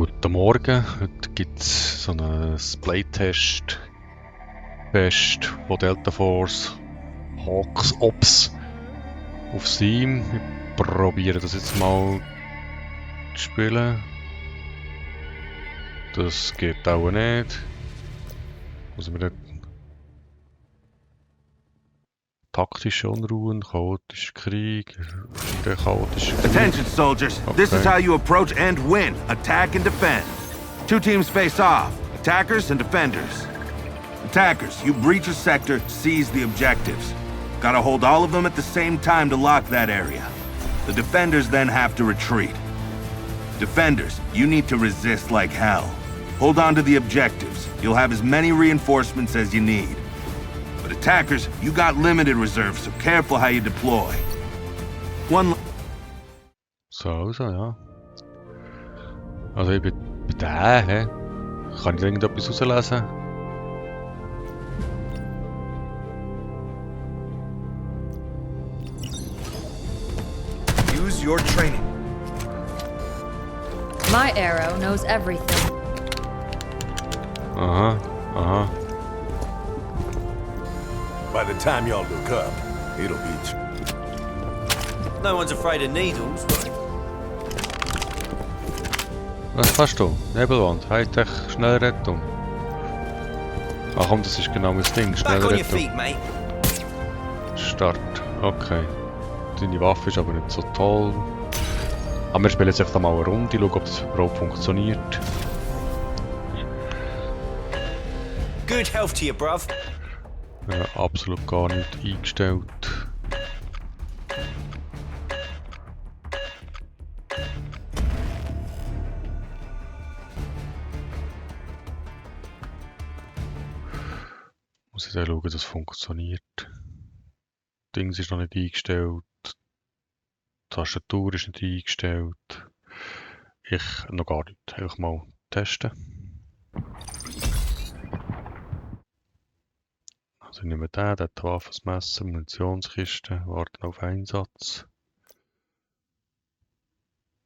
Guten Morgen, heute gibt es so einen Playtest von Delta Force Hawks Ops auf Steam. Ich probiere das jetzt mal zu spielen. Das geht auch nicht. Muss man taktische Unruhen, chaotischer Krieg, chaotischer Krieg. Attention, soldiers. This is how you approach and win. Attack and defend. Two teams face off. Attackers and defenders. Attackers, you breach a sector, seize the objectives. Gotta hold all of them at the same time to lock that area. The defenders then have to retreat. Defenders, you need to resist like hell. Hold on to the objectives. You'll have as many reinforcements as you need. But attackers, you got limited reserves, so careful how you deploy. So, ja. Also ich bin bei der, hä? Kann ich da irgendetwas rauslesen? Use your training. My arrow knows everything. Aha. By the time y'all look up, it'll be... No one's afraid of needles, right? Was kannst du? Nebelwand, Hightech, Schnellrettung. Ach komm, das ist genau das Ding, Back on your Schnellrettung. feet, mate. Start, okay. Deine Waffe ist aber nicht so toll. Aber wir spielen jetzt einfach mal eine Runde, schauen, ob das überhaupt funktioniert. Good health to you, bruv. Absolut gar nicht eingestellt. Muss ich dann schauen, dass es funktioniert. Dings ist noch nicht eingestellt. Die Tastatur ist nicht eingestellt. Ich noch gar nicht. Einfach mal testen. Also ich nehme den, der hat Waffe, das Messer, Munitionskiste, warten auf Einsatz.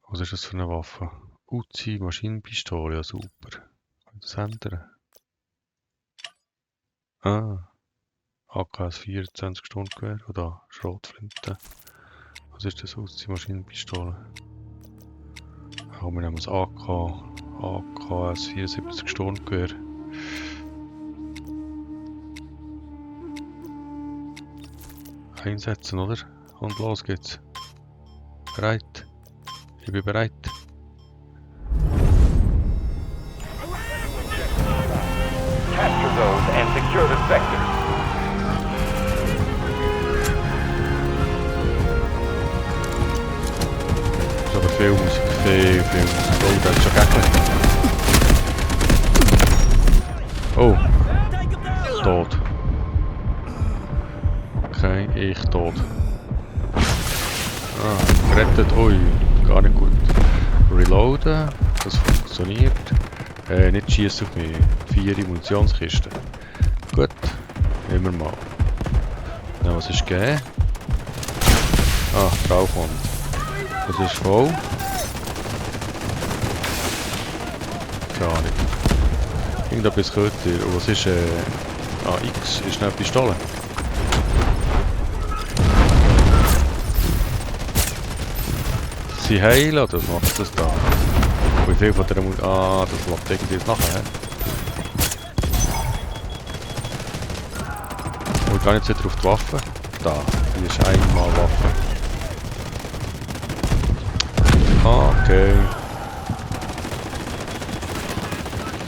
Was ist das für eine Waffe? Uzi, Maschinenpistole, ja super. Kann ich das ändern? AKS 24 Stundengewehr oder Schrotflinte. Was ist das? Uzi, Maschinenpistole. Wir nehmen das AKS 74 Stundengewehr. Einsetzen, oder? Und los geht's. Bereit? Ich bin bereit. Capture those and secure the sector. Ist aber viel Musik, viel Musik. Oh, da ist schon Gegner. Oh. Tot. Okay, ich tot. Gerettet. Ui, gar nicht gut. Reloaden, das funktioniert. Nicht schießen auf mich. 4 Munitionskisten. Gut, nehmen wir mal. Ja, was ist gegeben? Rauchwand. Das ist voll. Gar nicht. Irgendetwas gehört ihr. Und was ist X ist eine Pistole. Sie heilen, oder was macht das da? Wie viel von der das macht irgendwie jetzt nachher. Ich gehe jetzt wieder auf die Waffe. Da, hier ist einmal Waffe. Okay.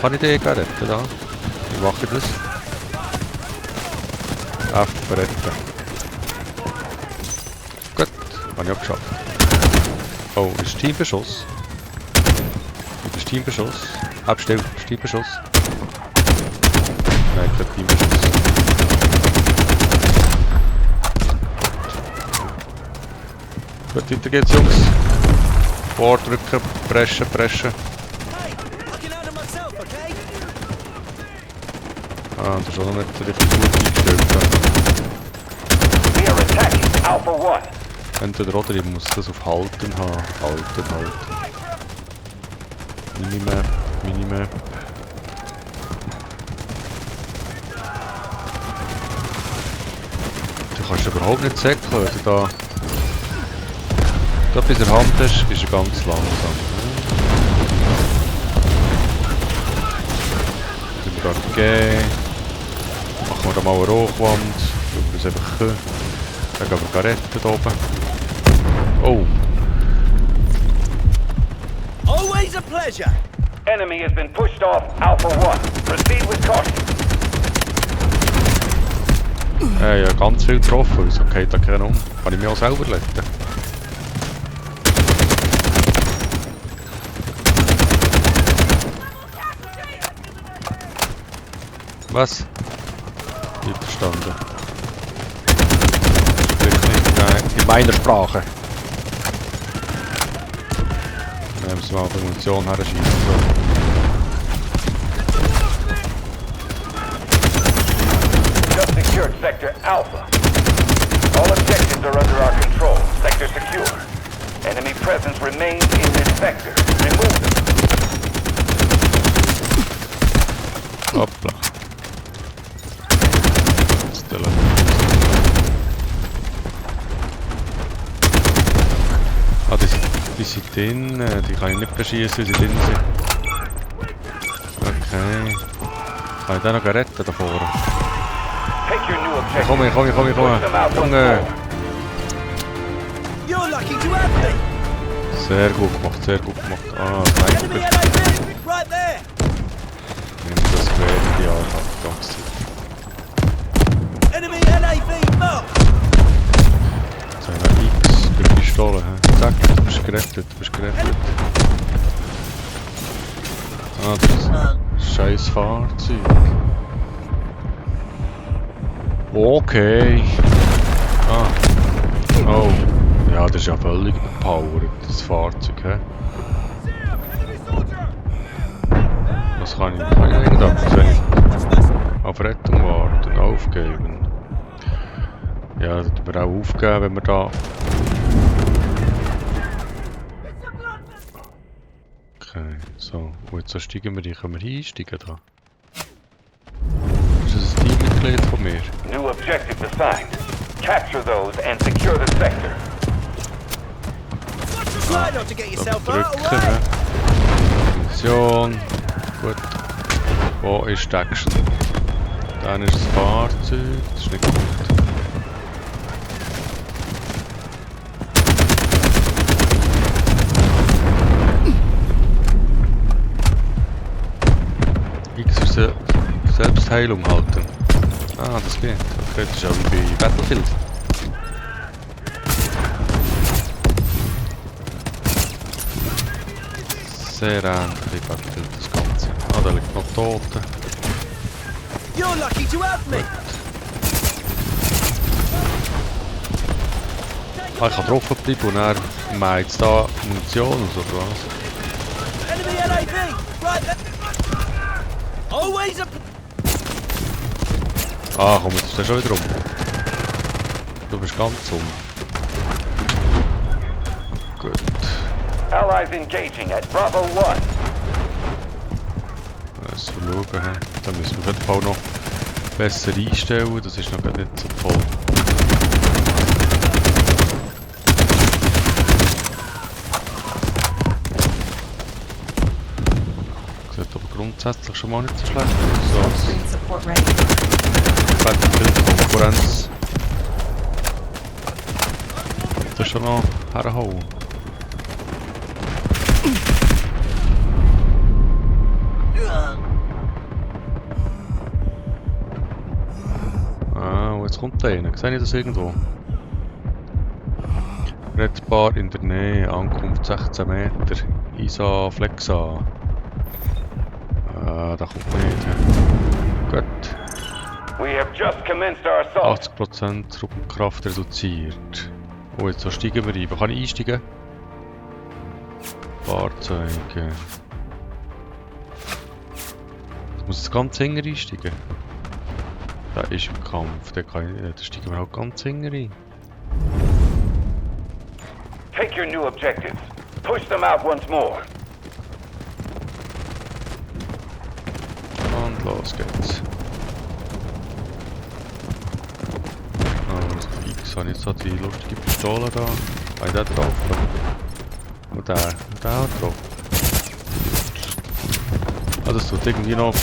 Kann ich den retten da? Wie mache ich das? F retten. Gut, habe ich auch geschafft. Oh, ist Teambeschuss? Das ist Teambeschuss. Abstell, Teambeschuss. Nein, kein Teambeschuss. Gut, weiter geht's, Jungs. Vordrücken, pressen. Das ist auch noch nicht richtig gut eingestellt. We are attacking Alpha 1. Entweder oder, ich muss das auf Halten haben. Halten. Minimap, Minimap. Du kannst überhaupt nicht säckeln, wenn du da bis er Hand hast, ist er ganz langsam. Sind wir da gegeben. Machen wir da mal eine Rauchwand. Schauen wir das einfach können. Dann gehen wir retten hier oben. Oh! Always a pleasure. Enemy has been pushed off Alpha 1. Proceed with caution. Ja, ganz viel getroffen. Wieso geht da keiner um? Kann ich mich auch selber retten? Was? Nicht verstanden. Spricht nicht in meiner Sprache. Dann müssen wir mal die Munition herschießen. So. Just secured Sector Alpha. All objectives are under our control. Sector secure. Enemy presence remains in this sector. Remove them. Hoppla. Stille. Ah, die sind drin. Die kann ich nicht beschießen, weil sie drin sind. Okay. Kann ich den noch retten da vorne? Take your new objective. Komm, Junge! You're lucky to have me. Sehr gut gemacht, sehr gut gemacht. Ah, Enemy Sniper. LAV, right there. Nimm das Quer in die Arme, die ganze Zeit. Enemy LAV, mark. So, eine X für die Pistole. Zack, du bist gerettet, Ah, das ist ein scheiß Fahrzeug. Okay. Ah. Oh. Ja, das ist ja völlig überpowered, das Fahrzeug, hä? Was kann ich irgendetwas, wenn ich auf Rettung warten, aufgeben? Ja, das wird wir auch aufgeben, wenn wir da... Okay, so. Und jetzt so steigen wir rein. Können wir hier einsteigen da? Ist das ein Teammitglied von mir? New objective assigned. Capture those and secure the sector. Try not to get Da yourself out drücken, of the way. hä? Munition. Gut. Wo ist die Action? Dann ist das Fahrzeug. Das ist nicht gut. X für Selbstheilung halten. Ah, das geht. Okay, das ist ja wie bei Battlefield. Sehr ähnlich wie Battlefield das Ganze. Ah, da liegt noch Tote. You're lucky to have me. Ah, ich kann drauf bleiben und er meint jetzt da Munition oder was? Enemy LAV, right there. Always a... Ah, komm, jetzt ist der schon wieder um. Du bist ganz um. Gut. Allies engaging at Bravo 1. So schauen, he. Da müssen wir auf jeden Fall noch besser einstellen, das ist noch gar nicht so voll. Sieht aber grundsätzlich schon mal nicht so schlecht aus. Screen support ready. Battlefield-Konkurrenz. Das ist schon noch herhauen. Ah, und jetzt kommt der rein. Sehe ich das irgendwo? Rettbar in der Nähe, Ankunft 16 Meter. ISA Flexa. Ah, da kommt man nicht. Gut. We have just commenced our assault. 80% Rumpfkraft reduziert. Oh, jetzt so steigen wir rein. Wo kann ich einsteigen? Fahrzeuge. Ich muss jetzt ganz hinten einsteigen. Da ist im Kampf. Da steigen wir auch ganz hinten rein. Take your new objectives. Push them out once more. Los geht's. Jetzt habe ich so die lustige Pistole da. Habe ich den drauf? Und der drauf. Ah, das tut irgendwie noch...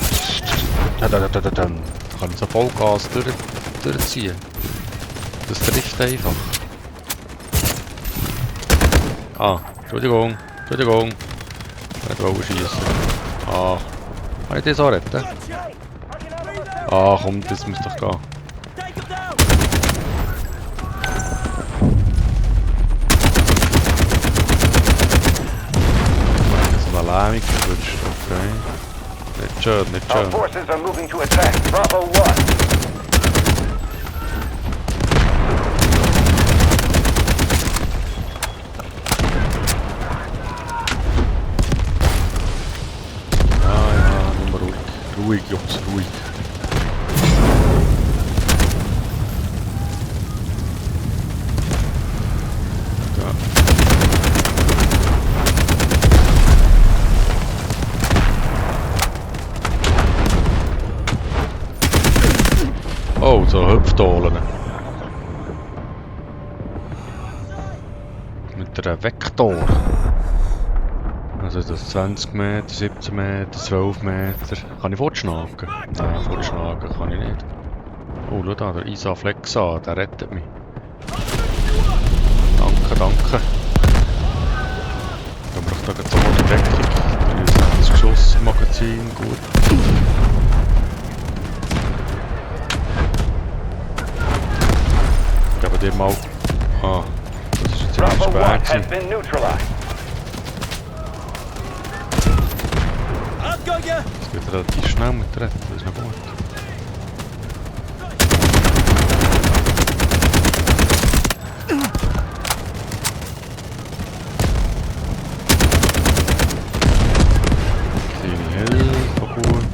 Dann kann ich so Vollgas durchziehen. Das trifft einfach. Ah, Entschuldigung. Ich wollte schießen. Ah, kann ich das auch retten? Ah, komm, das muss doch gehen. Lähmung gewünscht, okay. Nicht schön. Our forces are moving to attack Bravo 1. Ja, nur ruhig, Jungs, ruhig. Oh, so Hüpfdohlen. Mit einem Vektor. Also das 20 Meter, 17 Meter, 12 Meter. Kann ich fortschnagen? Nein, fortschnagen kann ich nicht. Oh, schau da, der Isa Flexa, der rettet mich. Danke. Dann braucht er jetzt mal die Deckung. Das Geschossmagazin, gut. Dir mal... Ah, das ist jetzt ziemlich spät gewesen. Es geht relativ schnell mit Retten, das ist noch gut. Kleine Hilfe, gut.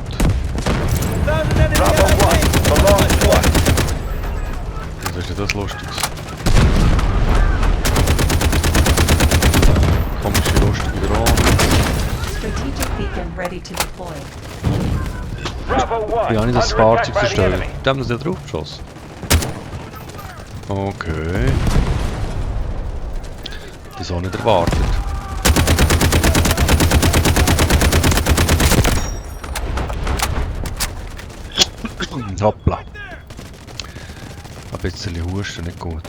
Was ist denn das Lustiges? Komische, lustige Drohne. Strategic beacon ready to deploy. Wie habe ich das Fahrzeug zerstört? Da haben sie ja drauf geschossen. Okay. Das ist auch nicht erwartet. Hoppla. Ein bisschen Husten, nicht gut.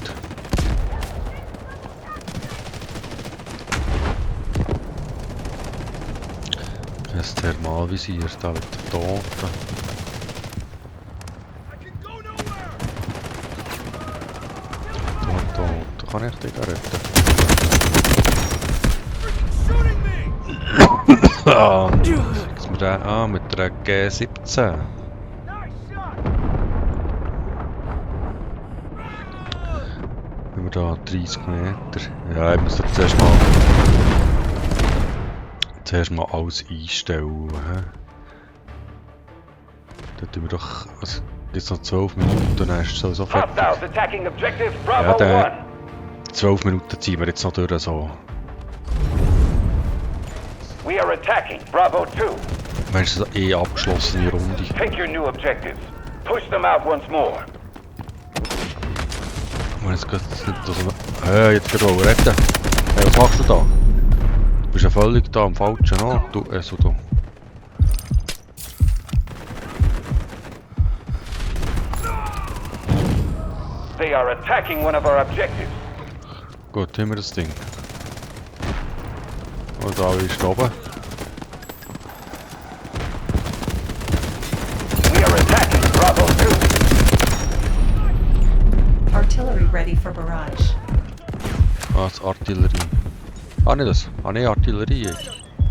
Das Thermalvisier, da wird der Tote. Tot. Kann ich dich retten? Mit der G17. Da 30 Meter. Ja, ich muss da zuerst mal alles einstellen. Da tun wir doch. Also, jetzt noch 12 Minuten, dann ist es sowieso fertig. Ja, dann 12 Minuten ziehen wir jetzt noch durch so. Meinst du, das ist eine abgeschlossene Runde? Pick your new objectives. Push them out once more. Jetzt geht es nicht so... jetzt geht es retten. Hey, was machst du da? Du bist ja völlig da am falschen Ort. Du, so du. They are attacking one of our objectives. Gut, haben wir das Ding. Und da ist oben. We are attacking Bravo 2. Artillery ready for barrage. Ah, das Artillerie. Ah, nicht das. Ah, nicht Artillerie.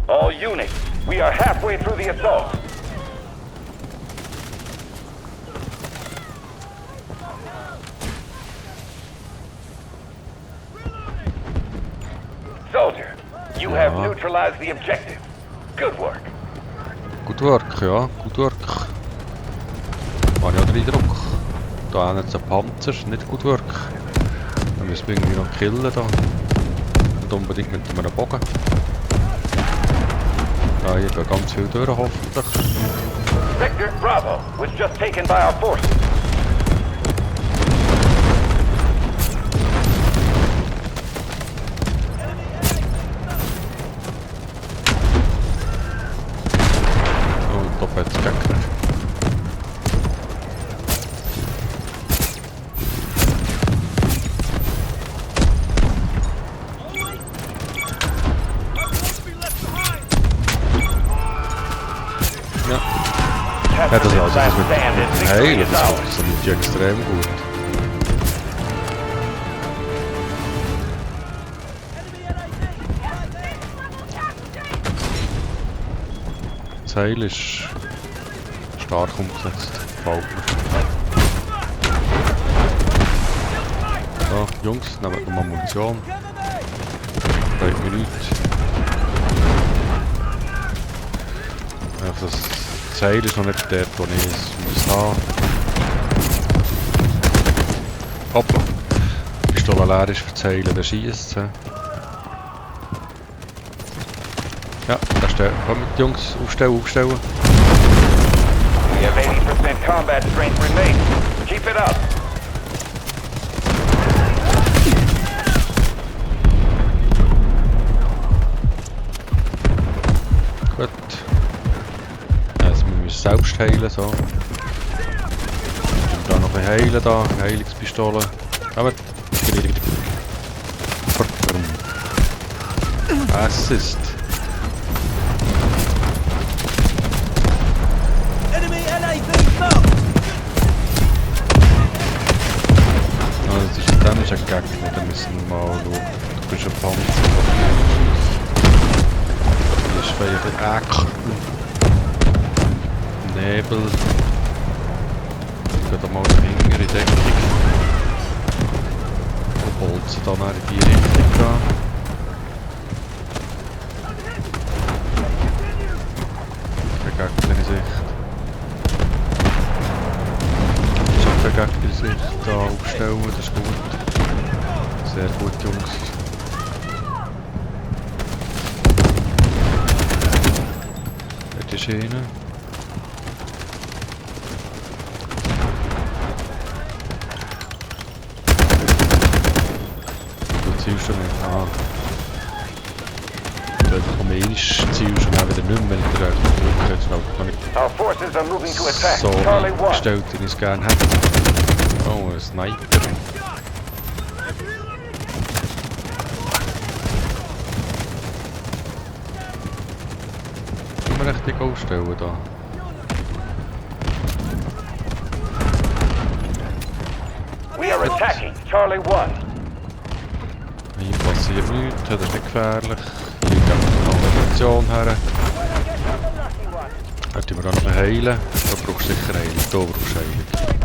All units, we are halfway through the assault. Soldier, you have neutralized the objective. Good work. Good work, ja. Good work. Habe ich auch den Eindruck. Da haben jetzt ein Panzer, nicht gut work. Dann müssen wir irgendwie noch killen da. Und unbedingt mit einem Bogen. Ja, hier gehen ganz viel durch, hoffentlich. Sector Bravo was just taken by our forces. Oh, doppelt Gegner. Ja, das ist also das mit Heilen, das funktioniert ja extrem gut. Das Heil ist stark umgesetzt, gefällt mir. So, Jungs, nehmt nochmal Munition. Freut mich nicht. Das Seil ist noch nicht dort, wo ich es muss haben. Hoppla. Die Pistole leer ist für das Heilen, dann schiesst es. Ja, da steht. Kommt, Jungs, aufstellen, aufstellen. We have 80% combat strength remaining. Keep it up. Gut. Also wir müssen selbst heilen, so. Und dann noch ein heilen da, eine Heilungspistole. Aber... Assist. Also das ist dann ein Gegner, da müssen wir mal schauen. Du bist ein Panzer. Hier ist vielleicht Äcker. Nebel. Ich gehe da mal den Finger in Deckung. Und bolzen dann in die Richtung gehen. Kein Gegner in Sicht. Schon kein Gegner in Sicht. Da aufstellen, das ist gut. Sehr gut, Jungs. Dort ist einer. Du zielst schon nicht. Ah. Dort kommt ein Ziel schon mal wieder nicht mehr, wenn ich drücke. Jetzt noch nicht Our forces are moving to attack so Charlie 1. eingestellt, wie ich es gerne hätte. Oh, ein Sniper. Kann man richtig ausstellen da. We are attacking Charlie 1. Hier passiert nichts, das ist nicht gefährlich. Hier gehen wir noch eine Munition her. Dort müssen wir noch heilen. Da brauchst du sicher Heilung, da brauchst du Heilung.